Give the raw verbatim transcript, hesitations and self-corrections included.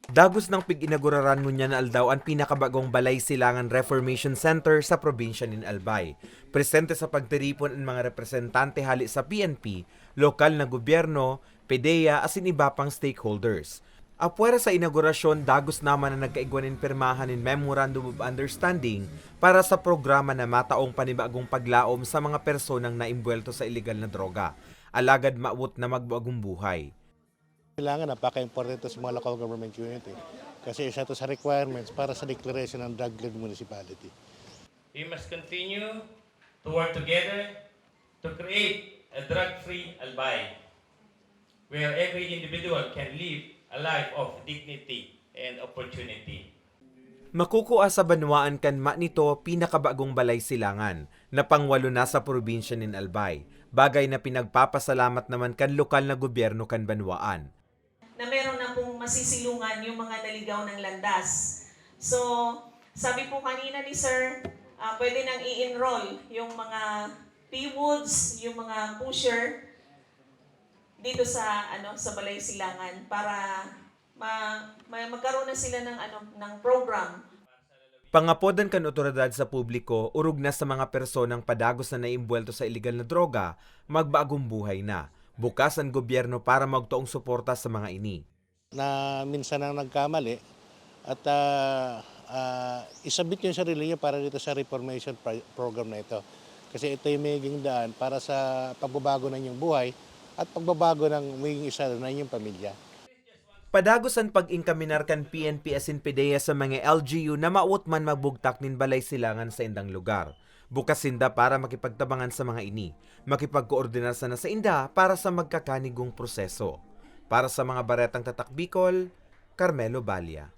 Dagos nang pig-inaguraran ngunyan na aldaw an pinakabagong Balay Silangan Reformation Center sa probinsya nin Albay. Presente sa pagtiripon an mga representante hali sa P N P, lokal na gobyerno, PDEA asin iba pang stakeholders. Apwera sa inaugurasyon, dagos naman na nagkaigwa nin pirmahan nin Memorandum of Understanding para sa programa na mataong panibagong paglaom sa mga personang naimbwelto sa ilegal na droga, alagad mawot na magbagong buhay. Kailangan napaka-importante sa mga local government unit eh. Kasi isa ito sa requirements para sa declaration ng drug-cleared municipality. We must continue to work together to create a drug-free Albay, where every individual can live a life of dignity and opportunity. Makukua sa banwaan kan ma nito pinakabagong Balay Silangan, na pangwalo na sa probinsya nin Albay, bagay na pinagpapasalamat naman kan lokal na gobyerno kan banwaan. Na meron na pong masisilungan yung mga naligaw ng landas. So, sabi po kanina ni Sir, uh, pwede nang i-enroll yung mga P-Woods, yung mga pusher dito sa ano sa Balay Silangan para ma, ma, magkaroon na sila ng ano ng program. Pangapodan kan otoridad sa publiko, orog na sa mga personang padagos na naimbwelto sa ilegal na droga, magbagong buhay na. Bukas an gobyerno para magtoong suporta sa mga ini. Na minsan ang nagkamali at uh, uh, isabit yung sarili niyo para dito sa reformation program na ito. Kasi ito yung magiging daan para sa pagbabago ng inyong buhay at pagbabago ng magiging isa na inyong pamilya. Padagos an pag-ingkaminar kan P N P asin PDEA sa mga L G U na mawot man magbugtak nin Balay Silangan sa indang lugar. Bukas sinda para makipagtabangan sa mga ini, makipagkoordinar sana sa inda para sa magkakanigong proseso. Para sa mga Baretang Tatak Bicol, Carmelo Balia.